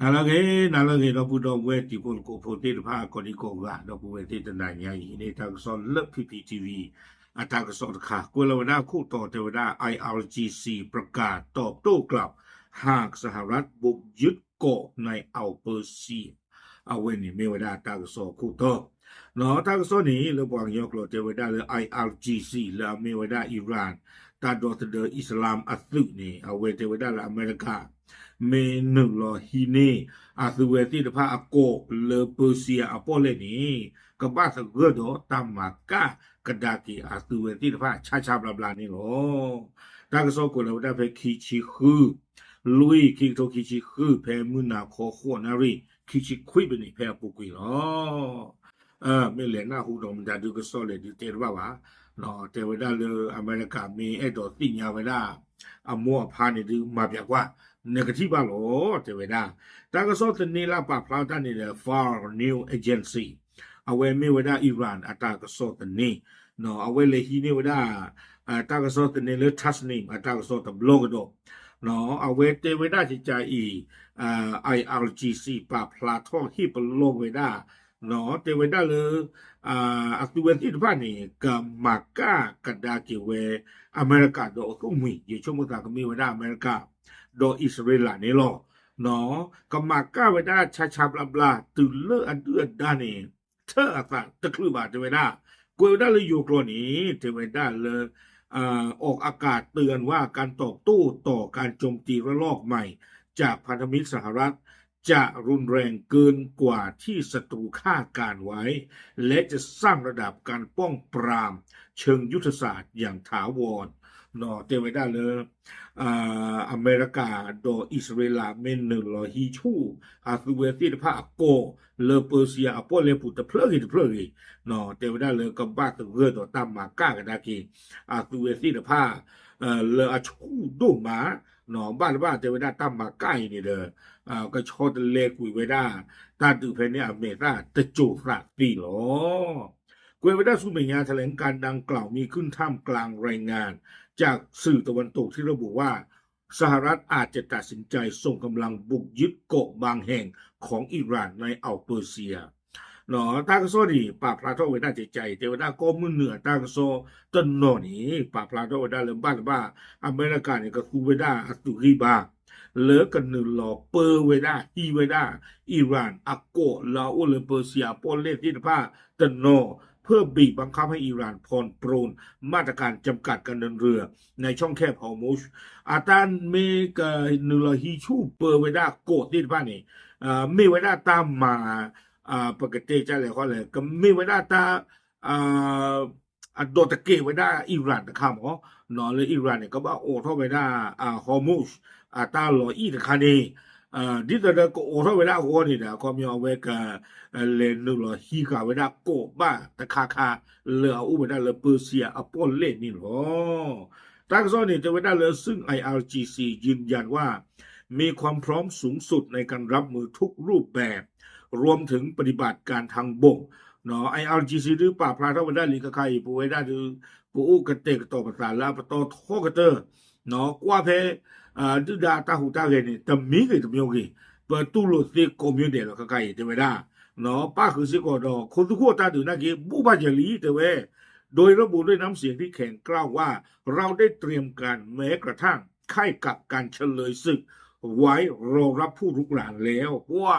နၤလၢအဂ့ၤ နၤလၢအဂ့ၤ ဒီပုၢ်ဒီဝဲၢ်တံၤဖိသကိးဖိသ့ၣ်တဖၣ် ကိးဒံကိးဂၤ ဒီပုၢ်ဝဲၢ်သ့ၣ်တနၤညါအံၤန့ၣ် တၢ်ကစီၣ်လၢ P P T V အတၢ်ကစီၣ်တခါ ကွဲးလီၤဝဲဒၣ်အခိၣ်တီတဲဝဲဒၣ် I R G C ประกาศตอบโต้กลับ หากสหรัฐบุกยึดเกาะในอ่าวเปอร์เซีย အဝဲန့ၣ်မ့ၢ်ဝဲဒၣ်တၢ်ကစီၣ်အခိၣ်တီ တၢ်ကစီၣ်န့ၣ် လၢပှၤကညီကျိာ်တဲဝဲဒၣ်လၢ I R G C လၢအမ့ၢ်ဝဲဒၣ် Iran တၢ်ဒီသဒၢအံၣ်စလၣ်အသုးန့ၣ် အဝဲတဲဝဲဒၣ်လၢအမဲရကၤ မ့ၢ်နုာ်လီၤဟံးန့ၢ် အသုဝဲသ့ၣ်တဖၣ်အကီၢ်လၢပၢစံယၤအပီၣ်လဲၣ်န့ၣ် ကဘၣ်သဂၢၢ်ဒီးတၢ်မၤကၣ်ကဒါက့ၤအသုဝဲသ့ၣ်တဖၣ်ဆါဆါဘျါဘျါန့ၣ်လီၤ. တၢ်ကစီၣ်ကွဲးလီၤဝဲဒၣ်ဖဲခံဆံဃု လွံၢ် ခံကထိခံဆံဃု ဖဲမုၢ်နၤခီဃိးနၣ်ရံၣ် ခံဆံခွံမံးနံးဖဲအပူၤကွံာ်လီၤ. မ့ၢ်လဲၤနၢ်ဟူဒီးမတၤဒုကစီၣ်လဲၣ်ဒုတဲတဘၣ်ဘၣ်, တဲဝဲဒၣ်လၢအမဲရကၤမ့ၢ်အဲၣ်ဒိးသ့ၣ်ညါဝဲဒၣ် အမိၢ်အဖါန့ၣ်ဒုမၤပၠးကွၢ် နကထံၣ်ဘၣ်လီၤ တဲဝဲဒၣ်. တၢ်ကစီၣ်သန့လၢပာ်ဖျါတၢ်န့ၣ်ဒီး Fars News Agency အဝဲမ့ၢ်ဝဲဒၣ် Iran အတၢ်ကစီၣ်သန့, အဝဲလဲၤဟံးန့ၢ်ဝဲဒၣ် တၢ်ကစီၣ်သန့လၢ Tasnim အတၢ်ကစီၣ်တဘျီကဒီး, အဝဲတဲဝဲဒၣ်ကကါအံၤ I R G C ပာ်ဖျါထီၣ်ဟ့ၣ်ပလီၢ်ဝဲဒၣ် တဲဝဲဒၣ်လၢ အသုဝဲသ့ၣ်တဖၣ်န့ၣ် ကမၤကၣ်ကဒါက့ၤဝဲ အမဲရကၤဒီးအသူၣ်မှံၤ ယဆိကမိၣ်သးကမ့ၢ်ဝဲဒၣ်အမဲရကၤ ဒီးအံၣ်စရ့လးန့ၣ်လီၤ. ကမၤကၣ်ဝဲဒၣ်ဆါဆါဘျါဘျါ တုၤလၢအဒုၣ်အဒါန့ၣ် ထၢၣ်အသးတချုးဘၣ်တဲဝဲဒၣ်, ကွဲးဝဲဒၣ်လၢယိၤကျိာ်န့ၣ် တဲဝဲဒၣ်လၢ ออกอากาศเตือนว่าการตอบโต้ต่อการโจมตีระลอกใหม่จากพันธมิตรสหรัฐจะรุนแรงเกินกว่าที่ศัตรูคาดการณ์ไว้ และจะสร้างระดับการป้องปรามเชิงยุทธศาสตร์อย่างถาวร တဲဝဲဒၣ်လၢ အမဲရကၤဒီးအံၣ်စရ့လးမ့ၢ်နုာ်လီၤဟံးဆူၣ် အသုဝဲသ့ၣ်တဖၣ်အကီၢ် လၢပၢစံယၤအပီၣ်လဲၣ်ပူၤတဖျၢၣ်ဂ့ၤတဖျၢၣ်ဂ့ၤ, တဲဝဲဒၣ်လၢကဘၣ်သဂၢၢ်ဒီးတၢ်မၤကၣ်ကဒါက့ၤ အသုဝဲသ့ၣ်တဖၣ် လၢအဆူၣ်ဒိၣ်မး, ဘၣ်တဘၣ်တဲဝဲဒၣ်တၢ်မၤကၣ်အံၤန့ၣ်ဒီး ကဆီတလဲကွံာ်ဝဲဒၣ် တၢ်ဒုးဖဲန့ၣ်အမဲာ်သၣ်တစိၤသးသံလီၤ. ကွဲးဝဲဒၣ်ဆူမဲာ်ညါ แถลงการณ์ดังกล่าวมีขึ้นท่ามกลางรายงานจากสื่อตะวันตกที่ระบุว่าสหรัฐอาจจะตัดสินใจส่งกำลังบุกยึดเกาะบางแห่งของอิหร่าน တၢ်ကစီၣ်န့ၣ် ပာ်ဖျါထီၣ်ဝဲဒၣ်ကကါအံၤ တဲဝဲဒၣ်ကီၢ်မုၢ်နုာ်အတၢ်ကစီၣ်တနီၤန့ၣ် ပာ်ဖျါထီၣ်ဝဲဒၣ်လၢဘၣ်တဘၣ်အမဲရကၤန့ၣ် ကသူဝဲဒၣ်အသုးဂံၢ်ဘါ လၢကနုာ်လီၤပၢဝဲဒၣ်ဟံးဝဲဒၣ် Iran အကီၢ်လၢအအိၣ်လၢပၢစံယၤအပီၣ်လဲၣ်သ့ၣ်တဖၣ်တနီၤ เพื่อบีบบังคับให้อิหร่านผ่อนปรนมาตรการจำกัดการเดินเรือในช่องแคบฮอร์มุซ အတၢ်မ့ၢ်ကနုာ်လီၤဟံးဆူၣ်ပၢဝဲဒၣ်ကီၢ်သ့ၣ်တဖၣ်န့ၣ် မ့ၢ်ဝဲဒၣ်တၢ်မၤ ပကတဲကလဲၣ်ဃီလဲၣ် ကမ့ၢ်ဝဲဒၣ်တၢ် အဒိးတကဲာ်ဝဲဒၣ် Iran တခါမး, လၢ Iran န့ၣ် ကဘၣ်အိးထီၣ်ဝဲဒၣ် Hormuz အတၢ်လီၤအံၣ်တခါန့ၣ် ဒ်သိးဒီးကအိးထီၣ်ဝဲဒၣ်အဂီၢ်န့ၣ်ဒီး အခီပညီအဝဲက လဲၤနုာ်လီၤဟံးဃာ်ဝဲဒၣ်ကီၢ်ဘၣ်တခါခါ လၢအအိၣ်ဝဲဒၣ်လၢပၢစံယၤအပီၣ်လဲၣ်န့ၣ်လီၤ. တၢ်ကစီၣ်န့ၣ် တဲဝဲဒၣ်လၢ ซึ่ง I R G C ยืนยันว่ามีความพร้อมสูงสุดในการรับมือทุกรูปแบบ รวมถึงปฏิบัติการทางบก เนาะ ไออาร์จีซี ဒုးပာ်ဖျါထီၣ်ဝဲဒၣ်လံ ခဲခါအံၤ ပဝဲဒၣ်ဒုး ပအိၣ်ကတဲာ်ကတီၤပသးလၢအပတီၢ်ထီကတၢၢ် เนาะ ကွၢ်ဖဲ ဒုၣ်ဒါတၢ်ဟူးတၢ်ဂဲၤန့ၣ် တမံၤဂ့ၤတမံၤဂ့ၤ ပတူၢ်လိာ်သ့ကိးမံၤဒဲးလီၤ ခဲခါအံၤ တဲဝဲဒၣ် เนาะ ပၣ်ဃုာ်စ့ၢ်ကီးဒီး ခိၣ်သူခိၣ်တၢ်ဒုးနာ်က့ ဘူးဘၣ်ယဲၢ်လံ တဲဝဲ โดยระบุด้วยน้ำเสียงที่แข็งกร้าวว่า เราได้เตรียมการแม้กระทั่งค่ายกักกันเฉลยศึกไว้รองรับผู้รุกรานแล้ว ပှၤ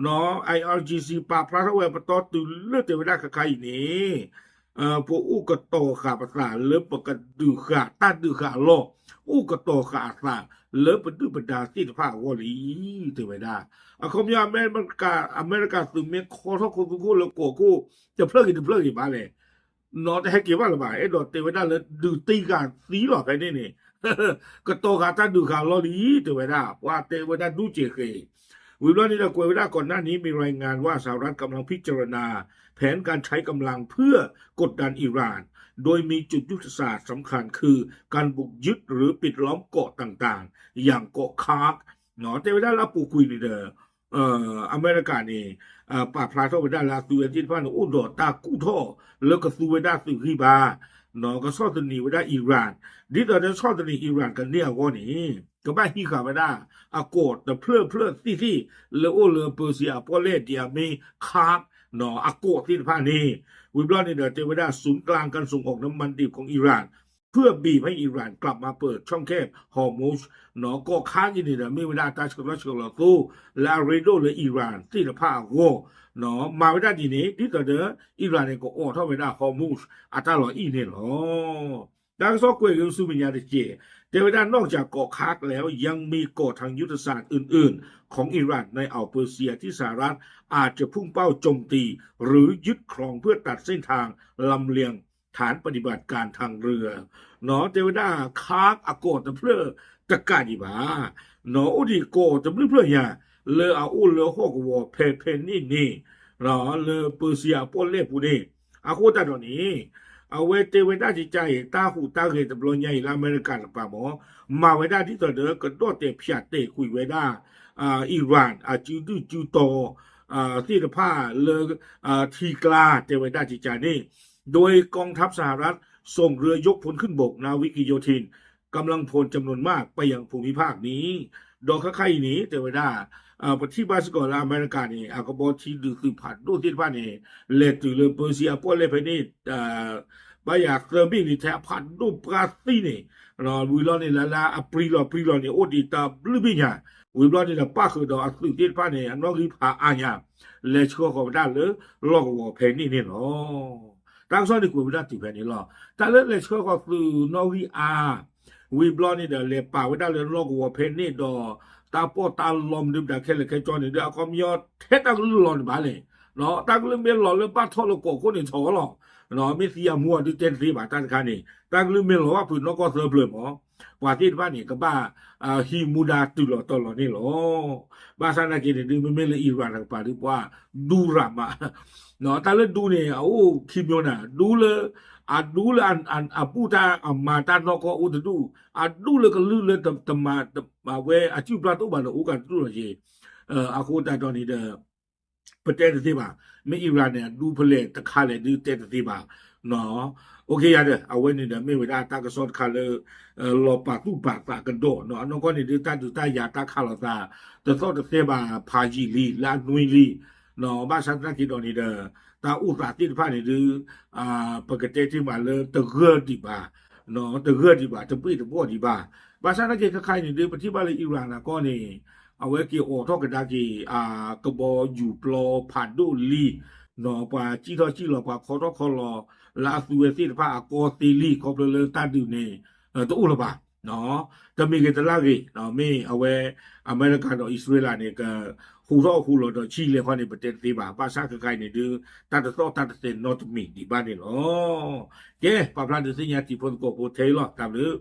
เนาะ ไออาร์จีซี ပာ်ဖျါထီၣ်ဝဲပတီၢ်တုၤလၢတဲဝဲဒၣ်ခဲခါအံၤန့ၣ် ပအိၣ်ကတီၤဃာ်ပသးလၢပကဒုးဃာ် တၢ်ဒုးဃာ်အလီၢ် အိၣ်ကတီၤဃာ်အသးလၢပဒုၣ်ပဒါသ့ၣ်တဖၣ်အဂီၢ်လံ တဲဝဲဒၣ်. အခီပညီ အမဲရကၤသုးမ့ၢ်ခီထီၣ်ခိၣ်သူခိၣ်လၢကီၢ်ခိၣ် တဖျၢၣ်ဂ့ၤတဖျၢၣ်ဂ့ၤဘၣ်လဲၣ် နီတဟဲက့ၤဘၣ်လၢၤဘၣ် အဲၣ်ဒိးတဲဝဲဒၣ်လၢဒုးတံၢ်ဃာ်သံလီၤဖဲန့ၣ်န့ၣ် ကတီၤဃာ်တၢ်ဒုးဃာ်အလီၢ်လံ တဲဝဲဒၣ် ပှၤတဲဝဲဒၣ်ဒူၣ်စဲးဃဲး ဝံၤဘျီန့ၣ်ဒီးကွဲးဝဲဒၣ် ก่อนหน้านี้มีรายงานว่าสหรัฐกำลังพิจารณาแผนการใช้กำลังเพื่อกดดันอิหร่าน โดยมีจุดยุทธศาสตร์สำคัญคือการบุกยึดหรือปิดล้อมเกาะต่างๆ อย่างเกาะคาร์ก เนาะ တဲဝဲဒၣ်လၢအပူၤကွံာ်န့ၣ်ဒီး အမဲရကၤန့ၣ် ပာ်ဖျါထီၣ်ဝဲဒၣ်လၢအသုဝဲသ့ၣ်တဖၣ်န့ၣ် အိၣ်ဒီးတၢ်ကူၣ်ထီၣ်လၢကသူဝဲဒၣ်သုးဂံၢ်ဘါ ကဆီၣ်သနံးဝဲဒၣ် Iran, ဒ်သိးဒီးဆီၣ်သနံး Iran ကန့ၢ်အဂီၢ်န့ၣ် ကဘၣ်ဟံးဃာ်ဝဲဒၣ် အကီးတဖျၢၣ်ဖျၢၣ်သ့ၣ်သ့ၣ် လၢအိၣ်လၢ Persia အပီၣ်လဲၣ် ဒ်အမ့ၢ် Kursk အကီးသ့ၣ်တဖၣ်န့ၣ်, ဝံၤဘျီန့ၣ်ဒီး တဲဝဲဒၣ် ศูนย์กลางการส่งออกน้ำมันดิบของอิหร่าน เพื่อบีบให้อิหร่านกลับมาเปิดช่องแคบฮอร์มุซ ကီး Kursk အံၤန့ၣ်ဒီး မ့ၢ်ဝဲဒၣ်တၢ်ဆှၢလီၢ်ဆှၢလီၤသိ လၢအရ့ဒိၣ်လၢ Iran သ့ၣ်တဖၣ်အဂီၢ်, မၤဝဲဒၣ်ဒ်န့ၣ် ဒ်သိးဒီး Iran န့ၣ် ကအိးထီၣ်ဝဲဒၣ် Hormuz အတၢ်လီၤအံၣ်န့ၣ်လီၤ. တၢ်ကစီၣ်ကွဲးက့ၤဆူမဲာ်ညါတက့ၢ်, တဲဝဲဒၣ် นอกจากเกาะ Kursk แล้ว ยังมีเกาะทางยุทธศาสตร์อื่นๆ ของอิหร่านในอ่าวเปอร์เซียที่สหรัฐ อาจจะพุ่งเป้าโจมตีหรือยึดครองเพื่อตัดเส้นทางลำเลียงฐานปฏิบัติการทางเรือ တဲဝဲဒၣ် Kursk အကီးတဖျၢၣ်တကးဒံးဘၣ်, အိၣ်ဒံးကီးတဘျုးဖျၢၣ်ညါ လၢအအိၣ်လၢဟီၣ်ကဝီၤဖဲဖဲန့ၣ်န့ၣ် လၢ Persia အပီၣ်လဲၣ်ပူၤန့ၣ်, အဃိသတးဒီးန့ၣ် အဝဲတဲဝဲဒၣ်ကကါအံၤ တၢ်ဟူးတၢ်ဂဲၤတဘျီညါအံၤလၢအမဲရကၤတကပၤမ့ၢ် မၤဝဲဒၣ်ဒ်သိးဒီး ကဒီၣ်တဲာ်ဖၠးတဲာ်ကွံာ်ဝဲဒၣ် Iran အစုဒုၣ်စုတီၤ သ့ၣ်တဖၣ်လၢ ထံကျါတဲဝဲဒၣ်ကကါန့ၣ် โดยกองทัพสหรัฐส่งเรือยกพลขึ้นบก นาวิกโยธิน กำลังพลจำนวนมากไปยังภูมิภาคนี้ ဒီးခဲခါအံၤန့ၣ် တဲဝဲဒၣ် ပထံၣ်ဘၣ်စ့ၢ်ကီးလၢအမဲရကၤန့ၣ် အကဘီထံဒုးသုးဖးဒိၣ်သ့ၣ်တဖၣ်န့ၣ် လဲၤတုၤလၢ Persia အပီၣ်လဲၣ်ဖဲန့ၣ် ဘၣ်ယၤသၢဘ့ၣ်လံ ထဲအဖးဒိၣ်ပှၢ်သံန့ၣ် ဝံၤလီၤန့ၣ် လၢလၢအပြံလီၤပြံလီၤန့ၣ် အိၣ်ဒံးတဘျုးဘ့ၣ်ညါ, ဝံၤဘျီန့ၣ်ဒီး ပၣ်ဃုာ်ဒီးအသုးသ့ၣ်တဖၣ်န့ၣ် အနီၣ်ဂံၢ်ဖးအါညါ လဲၤဆှၢဃီၤဝဲဒၣ်လၢလီၢ်ကဝီၤဖဲန့ၣ်န့ၣ်လီၤ. တၢ်ကစီၣ်န့ၣ်ကွဲးဝဲဒၣ်တုၤဖဲန့ၣ်လီၤ. တၢ်လၢလဲၤဆှၢဃီၤသုးနီၣ်ဂံၢ်အါ ဝံၤဘျီန့ၣ်ဒီး လဲၤပာ်ဝဲဒၣ်လၢလီၢ်ကဝီၤဖဲန့ၣ်ဒီး တၢ်ပီးတၢ်လီမနုၤမတၤခဲလၢာ်ခဲဆ့န့ၣ်ဒီး အခီပညီထဲတၢ်ကလုၢ်လီၤန့ၣ်ဘၣ်လဲၣ်, တၢ်ကလုၢ်မ့ၢ်လီၤလၢဘၣ်ထီၣ်လၢကီးခိၣ်န့ၣ်ထီၣ်လီၤ, မ့ၢ်သံအမူအဒုတဲတသ့ဘၣ်တၢ်တခါန့ၣ် တၢ်ကလုၢ်မ့ၢ်လီၤဘၣ်ဖုးနီၢ်ကီၢ်သၢဖျၢၣ်မ့ၢ် ပှၤသ့ၣ်တဖၣ်န့ၣ် ကဘၣ် ဟံးမူဒါတုၤလီၤတီၤလီၤန့ၣ်လီၤ. ဘၣ်ဆၣ်သနာ်က့န့ၣ်ဒုး မ့မ့ၢ်လၢ Iran တကပၤဒုး ပှၤဒူရၤမး တၢ်လၢဒူန့ၣ် အအိၣ်ခံမျိုးနၤ, ဒူလၢ အဒူလၢအဘူၣ်တၢ်အမၤတၢ်နီၢ်ကီၢ်အိၣ်တဒူၣ်, အဒူလၢကလုၢ်လၢတမၤ ဝဲအစုၣ်ပျၢ်တအိၣ်ဘၣ်ဒီး အိၣ်ကတဒူၣ်လီၤက့ၤ, အဃိသတးဒီးန့ၣ်ဒီး ပတဲတသ့ဘၣ်, မ့ၢ် Iran န့ၣ် အဒူဖဲလဲၣ်တခါလဲၣ်ဒုးတဲတသ့ဘၣ်, အိၣ်ခ့ယၤဒီး အဝဲန့ၣ်ဒီးမ့ၢ်ဝဲဒၣ်တၢ်ကစီၣ်တခါလၢ လီၤပာ်သူၣ်ပာ်သးကဒီး, အနီၢ်ကီၢ်န့ၣ်ဒုး တၢ်ဒုးတၢ်ယၤတၢ်ခးလိာ်သး တသီၣ်တသဲဘၣ်ဖးယံာ်လံ လၢအနွံလံ, ဘၣ်ဆၣ်သနာ်က့ဒီးန့ၣ်ဒီး တၢ်အိၣ်သးသ့ၣ်တဖၣ်န့ၣ်ဒုး ပကတဲတ့ၢ်မးလၢတဂၢၢ်ဒံးဘၣ်, တဂၢၢ်ဒံးဘၣ် တဘ့ၣ်တဘီၣ်ဒံးဘၣ်, ဘၣ်ဆၣ်သနာ်က့ခဲခါအံၤန့ၣ်ဒုး ပထံၣ်ဘၣ်လၢ Iran အကီၢ်န့ၣ် အဝဲက့ၤအိးထီၣ်ကဒါက့ၤ ကဘီယူၤပျီဖးဒိၣ်လံ, ပှၤစံၣ်ထီၣ်စံၣ်လီၤ ပှၤခီထီၣ်ခီလီၤ လၢအသုဝဲသ့ၣ်တဖၣ်အကီၢ်သ့လံ ခီဖျိလၢတၢ်ဒုးန့ၣ် တအိၣ်လၢၤဘၣ်, တမံၤဂ့ၤတလၢ်ဂ့ၤ မ့ၢ်အဝဲ အမဲရကၤဒီးအံၣ်စရ့လးန့ၣ် ကဟူးထီၣ်ဟူးလီၤဒီးဆံးလဲၤခီန့ၣ် ပတဲတသ့ဘၣ်, ဘၣ်ဆၣ်ခဲခါအံၤန့ၣ်ဒုး တၢ်တသီၣ်တၢ်တသဲနီတမံၤဒံးဘၣ်န့ၣ်လီၤ. ကဲ ပာ်ဖျါဒုးသ့ၣ်ညါတံၤဖိသကိးဖိထဲအံၤလီၤ တၢ်ဘျုး